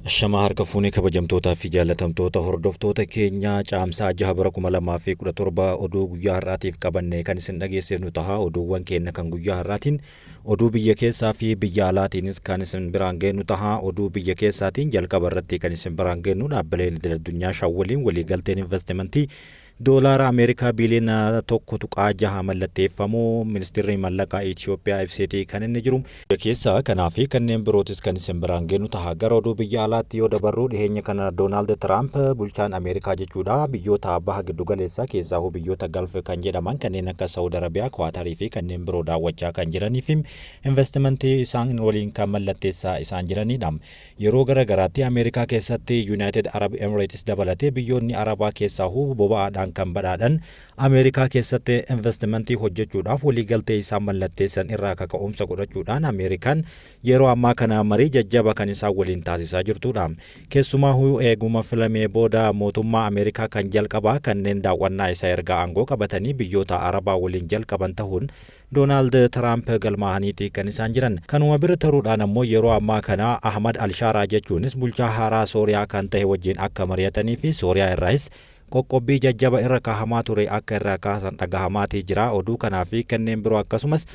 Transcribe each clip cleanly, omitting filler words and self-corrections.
Ashamaa harka fuunee kabajamtootaa fi jaallatamtoota hordoftoota keenya, Caamsaa 6 bara 2017 oduu guyyaa har'aatiif qabanne kan isin dhageessifnu taha. Oduuwwan keenya kan guyyaa har'aatiin oduu biyya keessaa fi biyya alaatiinis kan isin biraan geennu taha. Oduu biyya keessaatiin jalqaba irratti kan isin biraan geennu dhaabbileen idil addunyaa shan waliin waliigalteen investimentii Doolaara Ameerikaa biiliyoona 1.6 mallatteeffamuu Ministeerri Mallaqaa Itiyoophiyaa ibseeti kan inni jiru. Keessaa kanaa fi kanneen birootis kan isin biraan geennu taha. Gara oduu biyya alaatti yoo dabarru, dhiheenya kana Doonaald Tiraamp, bulchaan Ameerikaa jechuudha, biyyoota baha giddugaleessaa, keessaahuu biyyoota Gulf kan jedhaman kanneen akka Saawud Arabiyaa, Kuwaatarii fi kanneen biroo daawwachaa kan jiranii fi investimentii isaan waliin kan mallatteessaa isaan jiranidha. Yeroo gara garaatti Ameerikaa keessatti United Arab Emirates dabalatee biyyoonni Arabaa, keessaahuu boba'aadhaan kan badhaadhan, Ameerikaa keessatti investimentii hojjechuudhaaf waliigaltee isaan mallatteessan irraa kaka'umsa godhachuudhaan Ameerikaan yeroo ammaa kana marii jajjaba kan isaan waliin taasisaa jirtudha. Keessumaahuu eeguma filamee booda mootummaa Ameerikaa kan jalqabaa kanneen daawwannaa isa erga aangoo qabatanii biyyoota Arabaa waliin jalqaban ta'uun Doonaald Tiraamp galmaa'aniiti kan isaan jiran. Kanuma bira taruudhaan ammoo yeroo ammaa kana Ahmad Alshaaraa, jechuunis bulchaa haaraa Sooriyaa kan ta'e wajjin akka mari'atanii fi Sooriyaa irraayis qoqqobbii jajjaba irra kaahamaa ture akka irraa kaasan dhagahamaatii jira. Oduu kanaa fi kanneen biroo akkasumas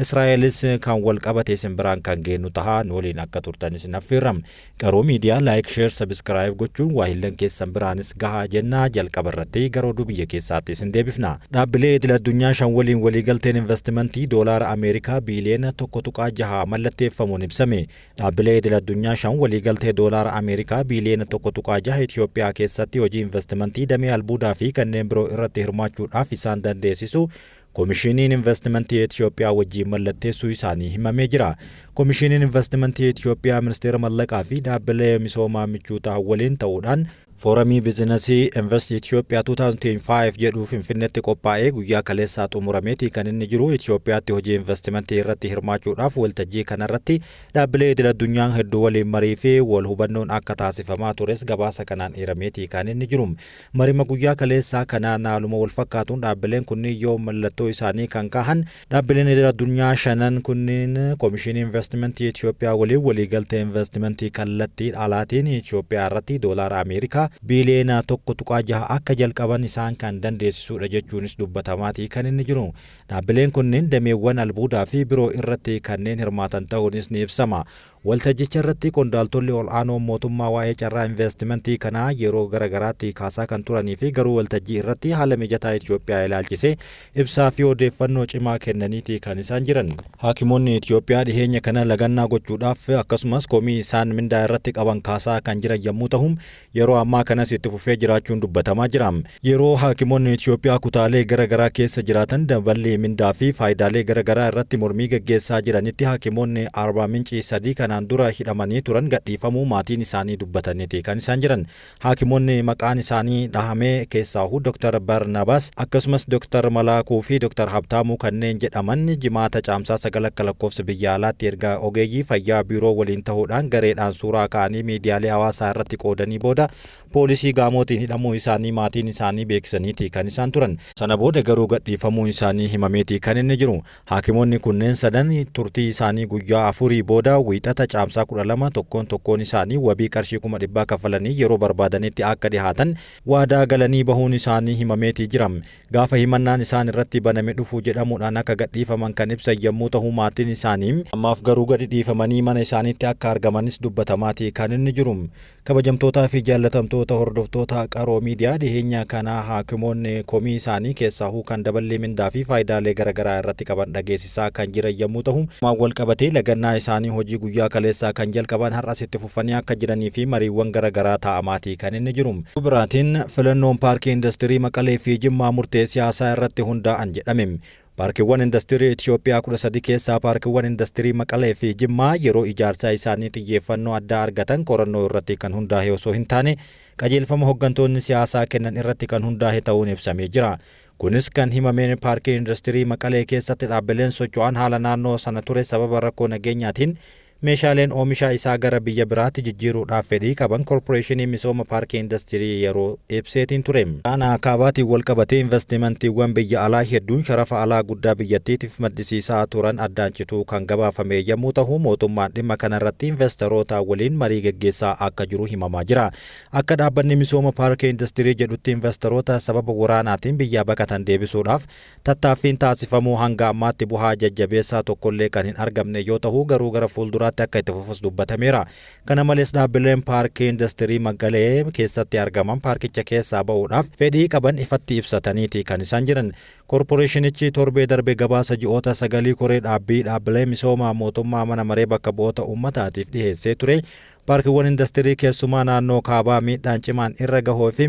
Israa'elis kan wal qabate isin biraan kan geennu taha. Nu waliin akka turtanis naffeerram. Qaroo Miidiyaa like, share, subscribe gochuun waahillan keessan biraanis gahaa jennaa. Jalqaba irratti gara oduu biyya keessaatti isin deebifna. Dhaabbilee idil addunyaa shan waliin waliigalteen investimentii doolaara Ameerikaa biiliyoona 1.6 mallatteeffamuun ibsame. Dhaabbilee idil addunyaa shan waliigaltee doolaara Ameerikaa biiliyoona 1.6 Itoophiyaa keessatti hojii investimentii damee albuudaa fi kanneen biroo irratti hirmaachuudhaaf isaan dandeessisu Koomishiniin Investimentii Itoophiyaa wajjin mallatteessuu isaanii himamee jira. Koomishiniin Investimentii Itoophiyaa Ministeera Mallaqaa fi dhaabbilee misoomaa michuu ta'an waliin ta'uudhaan Fooramii Biizinasii Invest Itoophiyaa 2025 jedhu Finfinneetti qophaa'ee guyyaa kaleessaa xumurameeti kan inni jiru. Itoophiyaatti hojii investimentii irratti hirmaachuudhaaf waltajjii kanarratti dhaabbilee idil addunyaa hedduu waliin marii fi wal hubannoon akka taasifamaa tures gabaasa kanaan eerameeti kan inni jiru. Marima guyyaa kaleessaa kanaan haaluma wal fakkaatuun dhaabbileen kunniin yoo mallattoo isaanii kan kahan, dhaabbileen idil addunyaa shanan kunniin Koomishinii Investimentii Itoophiyaa waliin waliigaltee investimentii kallattii alaatiin Itoophiyaa irratti doolaara Ameerikaa biiliyoona 1.6 akka jalqaban isaan kan dandeessisudha jechuunis dubbatamaatii kan inni jiru. Dhaabbileen kunneen dameewwan albuudaa fi biroo irratti kanneen hirmaatan ta'uunis ni ibsama. Waltajjicha irratti qondaaltolli ol'aanoon mootummaa waa'ee carraa investimentii kanaa yeroo gara garaatti kaasaa kan turanii fi garuu waltajjii irratti haala mijataa Itoophiyaa ilaalchisee ibsaa fi odeeffannoo cimaa kennaniiti kan isaan jiran. Haakimoonni Itoophiyaa dhiheenya kana lagannaa gochuudhaaf akkasumas komii isaan mindaa irratti qaban kaasaa kan jiran yommuu ta'u, yeroo ammaa kanas itti fufee jiraachuun dubbatamaa jira. Yeroo haakimoonni Itoophiyaa kutaalee gara garaa keessa jiraatan daballii mindaa fi faayidaalee gara garaa irratti mormii gaggeessaa jiranitti, haakimoonni Arbaa Mincii sadii kanaan dura hidhamanii turan gadhiifamuu maatiin isaanii dubbataniiti kan isaan jiran. Haakimoonni maqaan isaanii dhahamee keessaahuu Dr. Barnabaas akkasumas Dr. Malaakuu fi Dr. Habtaamuu kanneen jedhaman Jimaata Caamsaa 9 akka lakkoofsa biyya alaatti erga ogeeyyii fayyaa biiroo waliin ta'uudhaan gareedhaan suuraa ka'anii miidiyaalee hawaasaa irratti qoodanii booda poolisii Gaamootiin hidhamuu isaanii maatiin isaanii beeksisaniiti kan isaan turan. Sana booda garuu gadhiifamuu isaanii himameeti kan inni jiru. Haakimoonni kunneen sadan turtii isaanii guyyaa 4 booda Wiixata Caamsaa 12 tokkoon tokkoon isaanii wabii qarshii 100,000 kaffalanii yeroo barbaadanitti akka dhihaatan waadaa galanii bahuun isaanii himameetii jira. Gaafa himannaan isaan irratti baname dhufu jedhamuudhaan akka gadhiifaman kan ibsan yommuu ta'u, maatiin isaanii ammaaf garuu gadi dhiifamanii mana isaaniitti akka argamanis dubbatamaatii kan inni jiru. Kabajamtootaa fi jaallatamtoota hordoftoota Qaroo Miidiyaa, dhiheenya kana haakimoonni komii isaanii, keessaahuu kan daballii mindaa fi faayidaalee garaagaraa irratti qaban dhageessisaa kan jiran yommuu ta'u, wal qabatee lagannaa isaanii hojii guyyaa kaleessaa kan jalqaban har'as itti fufanii akka jiranii fi mariiwwan garaagaraa taa'amaatii kan inni jiru. Biraatiin, filannoon paarkii industirii Maqalee fi Jimmaa murtee siyaasaa irratti hundaa'an jedhame. Paarkiiwwan industirii Itoophiyaa 13 keessaa paarkiiwwan industirii Maqalee fi Jimmaa yeroo ijaarsaa isaanii xiyyeeffannoo addaa argatan qorannoo irratti kan hundaa'e osoo hin taane qajeelfama hooggantoonni siyaasaa kennan irratti kan hundaa'e ta'uun ibsamee jira. Kunis kan himameen paarkii industirii Maqalee keessatti dhaabbileen socho'an haala naannoo sana ture sababa rakkoo nageenyaatiin meeshaaleen oomisha isaa gara biyya biraatti jijjiiruudhaaf fedhii qaban Korporeeshinii Misooma Paarkii Indastirii yeroo ibseetiin ture. Waraana kaabaatiin wal qabatee investimantiiwwan biyya alaa hedduun sharafa alaa guddaa biyyattiitiif maddisiisaa turan addaan cituu kan gabaafame yommuu tahu, mootummaan dhimma kanarratti investaroota waliin marii geggeessaa akka jiru himamaa jira. Akka dhaabbanni misooma paarkii indastirii jedhutti investaroota sababa waraanaatiin biyyaa baqatan deebisuudhaaf tattaaffiin taasifamuu hanga ammaatti bu'aa jajjabeessaa tokkollee kan hin argamne yoo tahu, garuu gara fuulduraatti akka itti fufus dubbatameera. Kana malees dhaabbileen paarkii indastirii Maqalee keessatti argaman paarkicha keessaa ba'uudhaaf fedhii qaban ifatti ibsataniiti kan isaan jiran. Korporeeshinichi torbee darbe gabaasa ji'oota 9 koree dhaabbii dhaabbilee misoomaa mootummaa mana maree bakka bu'oota uummataatiif dhiheessee ture. Paarkiiwwan indastirii keessumaa naannoo kaabaa miidhaan cimaan irra gahuu fi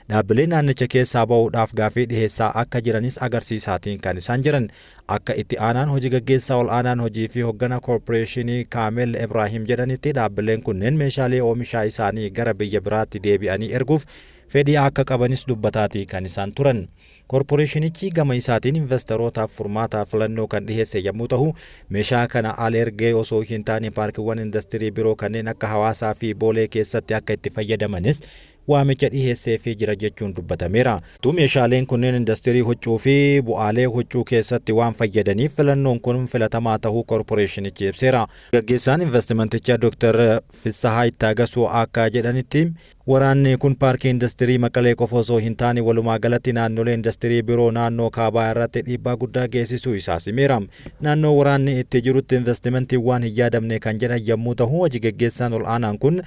dhaabbilee naannicha keessaa ba'uudhaaf gaafii dhiheessaa akka jiranis agarsiisaatiin kan isaan jiran. Akka itti aanaan hojii gaggeessaa ol aanaan hojii fi hoggana koorporeeshinii Kaamil Ibraahim jedhanitti dhaabbileen kunneen meeshaalee oomishaa isaanii gara biyya biraatti deebi'anii erguuf fedhii akka qabanis dubbataatii kan isaan turan. Koorporeeshinichi gama isaatiin investarootaaf furmaata filannoo kan dhiheesse yommuu ta'u, meeshaa kana al ergee osoo hin taane paarkiiwwan indastirii biroo kanneen akka Hawaasaa fi Boolee keessatti akka itti fayyadamanis waamicha dhiheesseefii jira jechuun dubbatameera. Meeshaaleen kunneen indastirii huccuu fi bu'aalee huccuu keessatti waan fayyadaniif filannoon kun filatamaa ta'uu koorporeeshinichi ibseera. Gaggeessaan investimentichaa Dr. Fissahaa Ittaagasuu akka jedhanitti waraanni kun paarkii indastirii Maqalee qofa osoo hin taane walumaa galatti naannolee indastirii biroo naannoo kaabaa irratti dhiibbaa guddaa geessisuu isaas himeera. Naannoo waraanni itti jirutti investimentiiwwan hin yaadamne kan jedhan yommuu ta'u, hojii gaggeessaan ol aanaan kun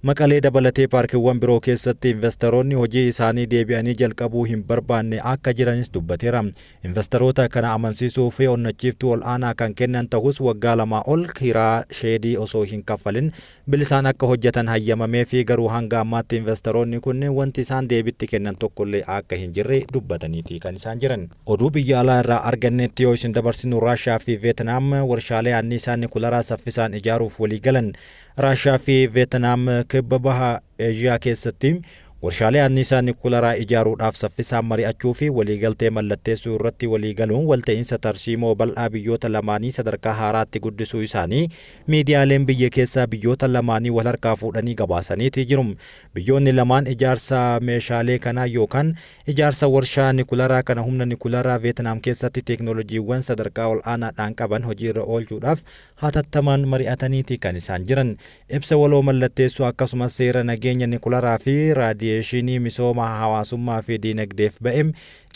Maqalee dabalatee paarkiiwwan biroo keessatti investaroonni hojii isaanii deebi'anii jalqabuu hin barbaanne akka jiranis dubbateera. Investaroota kana amansiisuu fi onnachiiftuu ol aanaa kan kennan ta'us waggaa 2 ol kiraa sheedii osoo hin kaffalin bilisaan akka hojjetan hayyamamee fi garuu hanga ammaatti investaroonni kunneen wanti isaan deebitti kennan tokkollee akka hin jirre dubbataniiti kan isaan jiran. Oduu biyya alaa irraa argannetti yoo isin dabarsinu, Raashaa fi Veetnaam warshaalee anniisaa nikularaa saffisaan ijaaruuf walii galan. Raashaa fi Veetnaam kibba baha Eeshiyaa keessatti warshaalee anniisaa nikularaa ijaaruudhaaf saffisaan mari'achuu fi waliigaltee mallatteessuu irratti waliigaluun walta'iinsa tarsiimoo bal'aa biyyoota lamaanii sadarkaa haaraatti guddisuu isaanii miidiyaaleen biyya keessaa biyyoota lamaanii wal harkaa fuudhanii gabaasaniiti jiru. Biyyoonni lamaan ijaarsa meeshaalee kanaa yookaan ijaarsa warshaa nikularaa kana humna nikularaa Veetnaam keessatti teeknooloojiiwwan sadarkaa ol aanaadhaan qaban hojiirra oolchuudhaaf hatattamaan mari'ataniiti kan isaan jiran. Ibsa waloo mallatteessuu akkasumas seera nageenya nikularaa fi raadiyeeshinii misooma hawaasummaa fi diinagdeef ba'e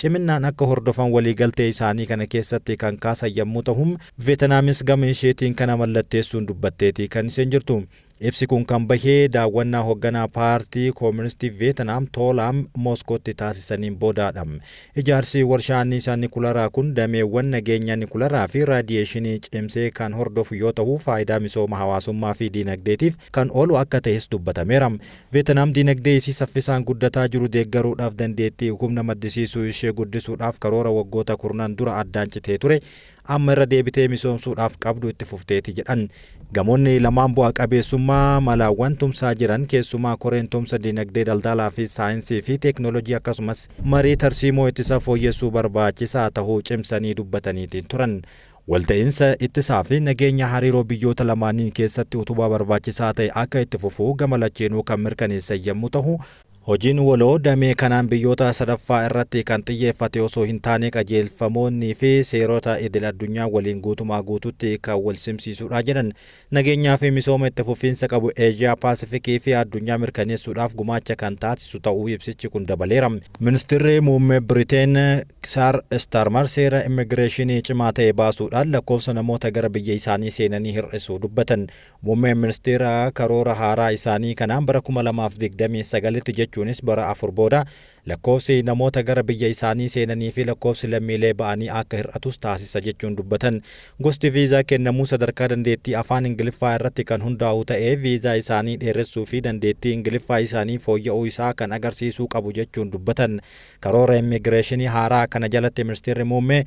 ciminaan akka hordofan waliigaltee isaanii kana keessatti kan kaasan yommuu ta'u, Veetnaamis gama isheetiin kana mallatteessuun dubbatteeti kan isheen jirtu. Ibsi kun kan bahee daawwannaa hoogganaa paartii kooministii Veetnaam Toolaam Mooskootti taasisaniin boodaadha. Ijaarsi warshaa anniisaa nikularaa kun dameewwan nageenya nikularaa fi raadiyeeshinii cimsee kan hordofu yoo ta'u, faayidaa misooma hawaasummaa fi diinagdeetiif kan oolu akka ta'es dubbatameera. Veetnaam diinagdee isii saffisaan guddataa jiru deeggaruudhaaf dandeettii humna maddisiisuu ishee guddisuudhaaf karoora waggoota kurnan dura addaan citee ture amma irra deebitee misoomsuudhaaf qabdu itti fufteeti jedhan. Gamoonni lamaan bu'a qabeessummaa malaawwan tumsaa jiran, keessumaa koreen tumsa dinagdee, daldalaa fi saayinsii fi teeknoolojii, akkasumas marii tarsiimoo ittisa fooyyessuu barbaachisaa ta'uu cimsanii dubbataniitiin turan. Walta'iinsa ittisaa fi nageenya hariiroo biyyoota lamaanii keessatti utubaa barbaachisaa ta'e akka itti fufuu gama lacheenuu kan mirkaneessan yommuu ta'u, hojiin waloo damee kanaan biyyoota sadaffaa irratti kan xiyyeeffate osoo hin taane qajeelfamoonnii fi seerota idil addunyaa waliin guutumaa guututti kan wal simsiisudha jedhan. Nageenyaa fi misooma itti fufiinsa qabu Eeshiyaa, Paasifikii fi addunyaa mirkaneessuudhaaf gumaacha kan taasisu ta'uu ibsichi kun dabaleera. Ministeerri muummee Biriteen Kiir Starmer seera immigireeshinii cimaa ta'e baasuudhaan lakkoofsa namoota gara biyya isaanii seenanii hir'isuu dubbatan. Muummeen ministeera karoora haaraa isaanii kanaan bara 2029tti, jechuunis bara 4 booda, lakkoofsi namoota gara biyya isaanii seenanii fi lakkoofsi lammiilee ba'anii akka hir'atus taasisa jechuun dubbatan. Gosti viizaa kennamuu sadarkaa dandeettii afaan Ingiliffaa irratti kan hundaa'u ta'ee viizaa isaanii dheeressuu fi dandeettii Ingiliffaa isaanii fooyya'uu isaa kan agarsiisuu qabu jechuun dubbatan. Karoora immigireeshinii haaraa kana jalatti ministeerri muummee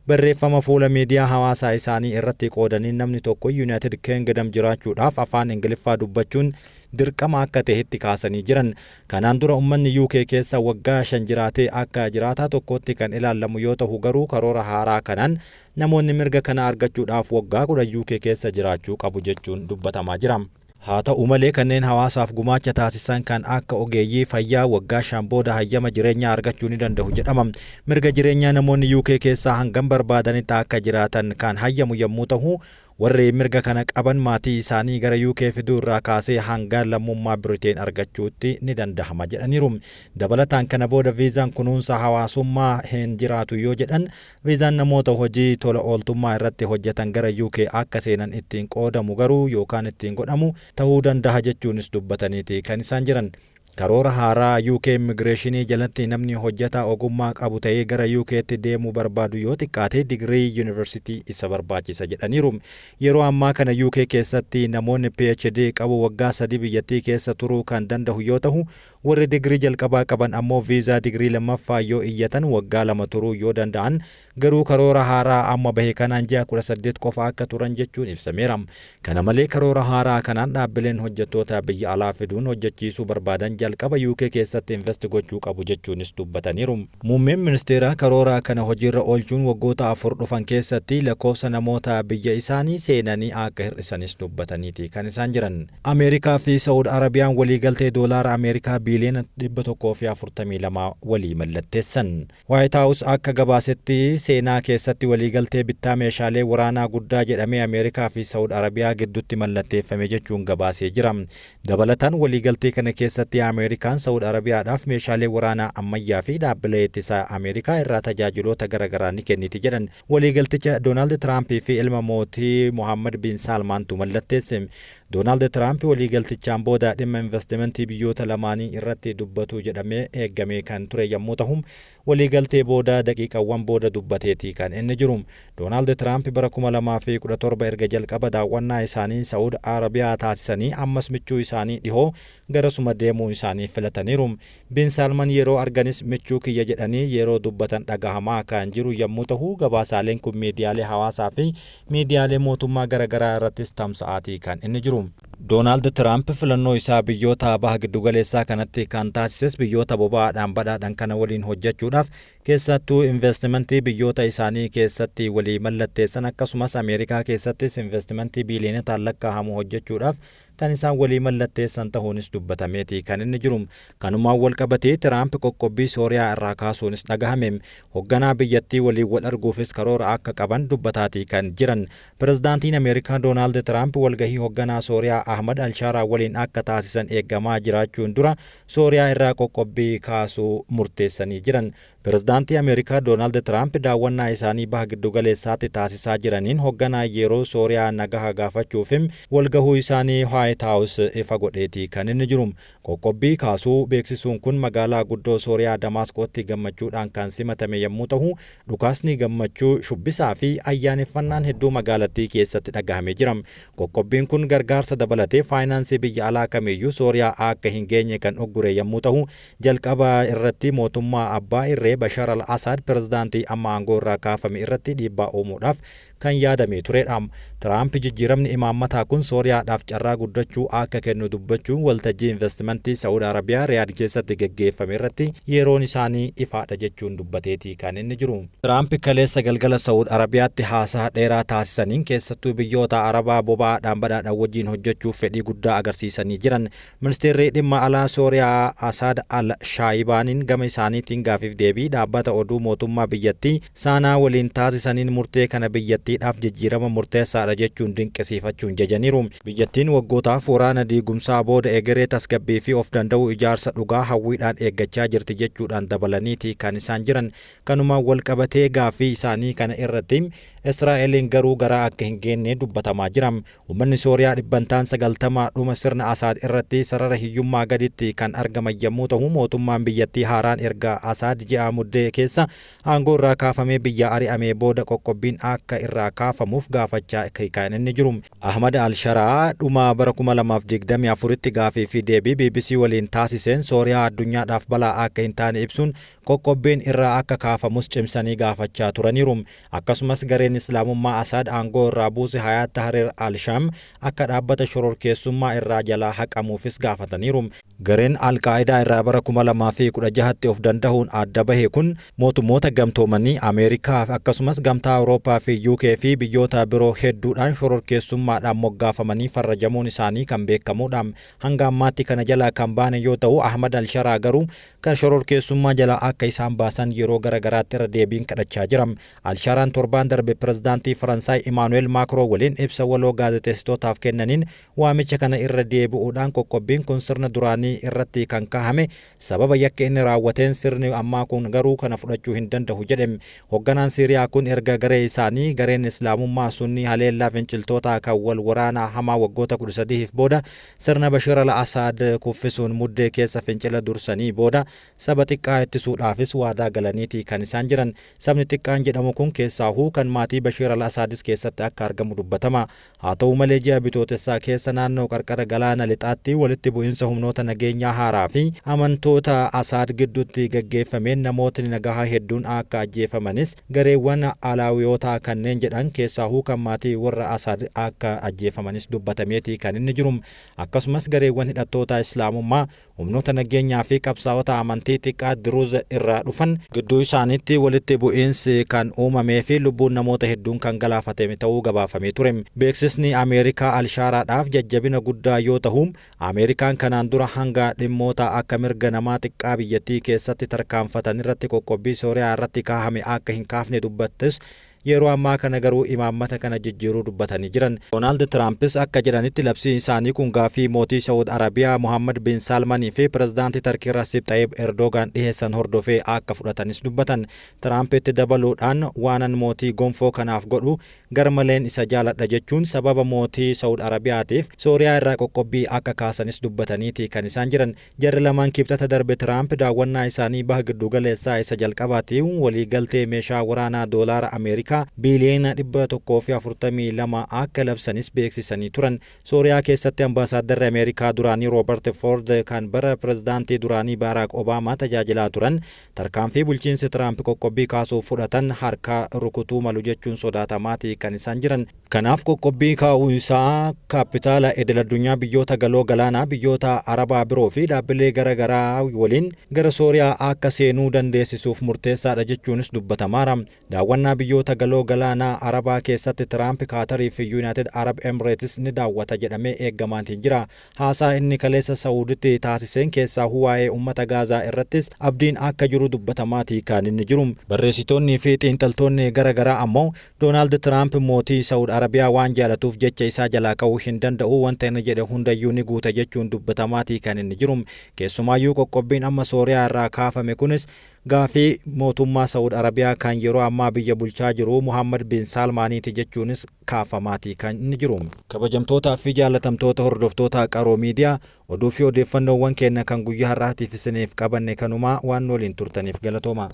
barreeffama fuula miidiyaa hawaasaa isaanii irratti qoodanii namni tokko United Kingdom jiraachuudhaaf afaan Ingiliffaa dubbachuun dirqama akka ta'etti kaasanii jiran. Kanaan dura uummanni UK keessa waggaa 5 jiraatee akka jiraataa tokkotti kan ilaalamu yoo ta'u, garuu karoora haaraa kanaan namoonni mirga kana argachuudhaaf waggaa 10 UK keessa jiraachuu qabu jechuun dubbatamaa jira. Haa ta'u malee, kanneen hawaasaaf gumaacha taasisan kan akka ogeeyyii fayyaa waggaa 5 booda hayyama jireenyaa argachuu ni danda'u jedhama. Mirga jireenyaa namoonni UK keessaa hangam barbaadanitti akka jiraatan kan hayyamu yommuu ta'u, warri mirga kana qaban maatii isaanii gara UK fiduu irraa kaasee hanga lammummaa Biriteen argachuutti ni dandahama jedhaniiru. Dabalataan, kana booda viizaan kunuunsa hawaasummaa hin jiraatu yoo jedhan, viizaan namoota hojii tola ooltummaa irratti hojjetan gara UK akka seenan ittiin qoodamu garuu yookaan ittiin godhamu ta'uu danda'a jechuunis dubbataniiti kan isaan jiran. Karoora haaraa UK immigireeshinii jalatti namni hojjetaa ogummaa qabu ta'ee gara UK'tti deemuu barbaadu yoo xiqqaate digirii yuunivarsiitii isa barbaachisa jedhaniiru. Yeroo ammaa kana UK keessatti namoonni PhD qabu waggaa 3 biyyattii keessa turuu kan danda'u yoo ta'u, warri digirii jalqabaa qaban ammoo viizaa digirii lammaffaa yoo iyyatan waggaa 2 turuu yoo danda'an, garuu karoora haaraa amma bahe kanaan ji'a 18 qofa akka turan jechuun ibsameera. Kana malee, karoora haaraa kanaan dhaabbileen hojjettoota biyya alaa fiduun hojjechiisuu barbaadan jalqaba UK keessatti invest gochuu qabu jechuunis dubbataniiru. Muummeen ministeeraa karoora kana hojiirra oolchuun waggoota 4 dhufan keessatti lakkoofsa namoota biyya isaanii seenanii akka hir'isanis dubbataniiti kan isaan jiran. Ameerikaa fi Saa'ud Arabiyaan waliigaltee doolaara Ameerikaa biiliyoona 142 walii mallatteessan. White House akka gabaasetti, seenaa keessatti waliigaltee bittaa meeshaalee waraanaa guddaa jedhamee Ameerikaa fi Saa'ud Arabiyaa gidduutti mallatteeffame jechuun gabaasee jira. Dabalataan, waliigaltee kana keessatti Ameerikaan Saa'ud Arabiyaadhaaf meeshaalee waraanaa ammayyaa fi dhaabbilee ittisaa Ameerikaa irraa tajaajiloota garaagaraa ni kenniti jedhan. Waliigalticha Doonaald Tiraampii fi ilma mootii Mohammad bin Saalmaantu mallatteesse. Doonaald Tiraamp waliigaltichaan booda dhimma investimentii biyyoota lamaanii irratti dubbatu jedhamee eegamee kan ture yommuu ta'u, waliigaltee booda daqiiqawwan booda dubbateeti kan inni jiru. Doonaald Tiraamp bara 2017 erga jalqaba daawwannaa isaanii Saa'ud Arabiyaa taasisanii ammas michuu isaanii dhihoo garasuma deemuu isaanii filataniiru. Bin Saalman yeroo arganis michuu kiyya jedhanii yeroo dubbatan dhagahamaa kan jiru yommuu ta'u, gabaasaaleen kun miidiyaalee hawaasaa fi miidiyaalee mootummaa garaagaraa irrattis tamsa'aatii kan inni jiru. Doonaald Tiraamp filannoo isaa biyyoota baha giddugaleessaa kanatti kan taasises biyyoota boba'aadhaan badhaadhan kana waliin hojjechuudhaaf, keessattuu investimentii biyyoota isaanii keessatti walii mallatteessan, akkasumas Ameerikaa keessattis investimentii biiliyonotaan lakkaa'amu hojjechuudhaaf kan isaan walii mallatteessan ta'uunis dubbatameeti kan inni jiru. Kanumaan wal qabatee Tiraamp qoqqobbii Sooriyaa irraa kaasuunis dhagahame. Hoogganaa biyyattii waliin wal arguufis karoora akka qaban dubbataatii kan jiran. Pirezidaantiin Ameerikaa Doonaald Tiraamp walgahii hoogganaa Sooriyaa Ahmad Alshaaraa waliin akka taasisan eegamaa jiraachuun dura Sooriyaa irraa qoqqobbii kaasuu murteessanii jiran. Pirezidaantii Ameerikaa Doonaald Tiraamp daawwannaa isaanii baha giddugaleessaatti taasisaa jiraniin hoogganaa yeroo Sooriyaa nagaha gaafachuuf walgahuu isaanii White House ifa godheeti kan inni jiru. Qoqqobbii kaasuu beeksisuun kun magaalaa guddoo Sooriyaa Damaasqootti gammachuudhaan kan simatame yommuu ta'u, dhukaasni gammachuu, shubbisaa fi ayyaaneffannaan hedduu magaalattii keessatti dhagahamee jira. Qoqqobbiin kun gargaarsa dabalatee faayinaansii biyya alaa kamiiyyuu Sooriyaa akka hin geenye kan uggure yommuu ta'u, jalqaba irratti mootummaa abbaa irree Bashar al-Asaad, pirezidaantii amma aangoo irraa kaafame, irratti dhiibbaa uumuudhaaf kan yaadamee turedha. Tiraamp jijjiiramni imaammataa kun Sooriyaadhaaf carraa guddachuu akka kennu dubbachuun waltajjii investimentii Saa'ud Arabiyaa Riyaad keessatti geggeeffame irratti yeroon isaanii ifaadha jechuun dubbateeti kan inni jiru. Tiraamp kaleessa galgala Saa'ud Arabiyaatti haasaa dheeraa taasisaniin keessattuu biyyoota Arabaa boba'aadhaan badhaadhan wajjin hojjechuuf fedhii guddaa agarsiisanii jiran. Ministeerri dhimma alaa Sooriyaa Asaad al Shaayibaaniin gama isaaniitiin gaafiif deebii dhaabbata oduu mootummaa biyyattii Saanaa waliin taasisaniin murtee kana biyyattiidhaaf jijjiirama murteessaadha jechuun dinqisiifachuun jajaniiru. Biyyattiin waggootaaf waraana diigumsaa booda egeree tasgabbii fi of danda'uu ijaarsa dhugaa hawwiidhaan eeggachaa jirti jechuudhaan dabalaniiti kan isaan jiran. Kanumaan wal qabatee gaaffii isaanii kana irratti Israa'eliin garuu garaa akka hin geenne dubbatamaa jira. Uummanni Sooriyaa dhibbantaan 90 dhuma sirna Asaad irratti sarara hiyyummaa gaditti kan argaman yommuu ta'u, mootummaan biyyattii haaraan erga Asaad ji'a Muddee keessa aangoo irraa kaafamee biyya ari'amee booda qoqqobbiin akka irraa irraa kaafamuuf gaafachaa kan inni jiru. Ahmad Al-Sharaa dhuma bara 2024tti gaafii fi deebii BBC waliin taasiseen Sooriyaa addunyaadhaaf balaa akka hin taane ibsuun qoqqobbiin irraa akka kaafamus cimsanii gaafachaa turaniiru. Akkasumas gareen Islaamummaa Asaad aangoo irraa buuse Hayaat Tahrir al-Shaam akka dhaabbata shororkeessummaa irraa jalaa haqamuufis gaafataniiru. Gareen Al-Qaa'idaa irraa bara 2016tti of dandahuun adda bahe kun mootummoota gamtoomanii Ameerikaa akkasumas gamtaa Awurooppaa fi UK fi biyyoota biroo hedduudhaan shororkeessummaadhaan moggaafamanii farrajamuun isaanii kan beekamudha. Hanga ammaatti kana jalaa kan baane yoo ta'u, Ahmad Al-Sharaa garuu kan shororkeessummaa jalaa akka isaan baasan yeroo gara garaatti irra deebiin kadhachaa jira. Al-Sharaan torbaan darbe pirezidaantii Faransaay Imaanu'eel Maakroo waliin ibsa waloo gaazexeessitootaaf kennaniin waamicha kana irra deebi'uudhaan qoqqobbiin kun sirna duraanii irratti kan kaahame sababa yakka inni raawwateen, sirni ammaa kun garuu kana fudhachuu hin danda'u jedhe. Hoogganaan Siiriyaa kun erga garee isaanii gareen Islaamummaa Sunnii haleellaa finciltootaa kan wal waraanaa hamaa waggoota 13f booda sirna Bashir al-Asaad kuffisuun Muddee keessa fincila dursanii booda saba xiqqaa ittisuudhaafis waadaa galaniiti kan isaan jiran. Sabni xiqqaan jedhamu kun keessaahuu kan maatii Bashir al-Asaadis keessatti akka argamu dubbatama. Haa ta'u malee, ji'a Bitootessaa keessa naannoo qarqara galaana lixaatti walitti bu'insa humnoota nageenyaa haaraa fi amantoota Asaad gidduutti gaggeeffameen namootni nagahaa hedduun akka ajjeefamanis, gareewwan Alaawiyootaa kanneen jedhan keessaahuu kan maatii warra Asaad akka ajjeefamanis dubbatameeti kan inni jiru. Akkasumas gareewwan hidhattoota Islaamummaa humnoota nageenyaa fi qabsaa'ota amantii xiqqaa Diruuz irraa dhufan gidduu isaaniitti walitti bu'iinsi kan uumamee fi lubbuun namoota hedduun kan galaafatame ta'uu gabaafamee ture. Beeksisni Ameerikaa Alshaaraadhaaf jajjabina guddaa yoo ta'u, Ameerikaan kanaan dura hanga dhimmoota akka mirga namaa xiqqaa biyyattii keessatti tarkaanfatan irratti qoqqobbii Sooriyaa irratti kaahame akka hin kaafne dubbattes, yeroo ammaa kana garuu imaammata kana jijjiiruu dubbatanii jiran. Doonaald Tiraampis akka jedhanitti, labsiin isaanii kun gaafii mootii Saa'ud Arabiyaa Mohammad bin Saalmanii fi pirezidaantii Tarkii Rasiib Xayyib Erdogaan dhiheessan hordofee akka fudhatanis dubbatan. Tiraampitti dabaluudhaan, "Waanan mootii gonfoo kanaaf godhu garmaleen isa jaaladha," jechuun sababa mootii Saa'ud Arabiyaatiif Sooriyaa irraa qoqqobbii akka kaasanis dubbataniiti kan isaan jiran. Jarri lamaan Kibxata darbe Tiraamp daawwannaa isaanii baha giddugaleessaa isa jalqabaatiin waliigaltee meeshaa waraanaa doolaara Ameerikaa biiliyoona 142 akka labsanis beeksisanii turan. Sooriyaa keessatti ambaasaadarri Ameerikaa duraanii Roobert Ford, kan bara pirezidaantii duraanii Baaraak Obaamaa tajaajilaa turan, tarkaanfii bulchiinsi Tiraamp qoqqobbii kaasuuf fudhatan harka rukutuu malu jechuun sodaatamaatii kan isaan jiran. Kanaaf qoqqobbii kaa'uu isaa kaapitaala idil addunyaa biyyoota galoo galaanaa, biyyoota Arabaa biroo fi dhaabbilee gara garaa waliin gara Sooriyaa akka seenuu dandeessisuuf murteessaadha jechuunis dubbatamaara. Daawwannaa biyyoota galoo galaanaa Arabaa keessatti Tiraamp Kaatarii fi Yuunaayitid Arab Emirates ni daawwata jedhamee eeggamaatiin jira. Haasaa inni kaleessa Saawuditti taasiseen keessaa waa'ee uummata Gaazaa irrattis abdiin akka jiru dubbatamaatii kan inni jiru. Barreessitoonni fi xiinxaltoonni gara garaa ammoo Doonaald Tiraamp mootii Saawud Arabiyaa waan jaalatuuf jecha isaa jalaa ka'uu hin danda'u, wanta inni jedhe hundayyuu ni guuta jechuun dubbatamaatii kan inni jiru. Keessumaayyuu qoqqobbiin amma Sooriyaa irraa kaafame kunis gaafii mootummaa Saawud Arabiyaa kan yeroo ammaa biyya bulchaa jiru Muhammad bin Saalmaaniiti jechuunis kaafamaatii kan inni jiru. Kabajamtootaa fi jaalatamtoota hordoftoota Qaroo Miidiyaa, oduu fi odeeffannoowwan keenya kan guyyaa har'aatiif isiniif qabanne kanumaa. Waan waliin turtaniif galatooma.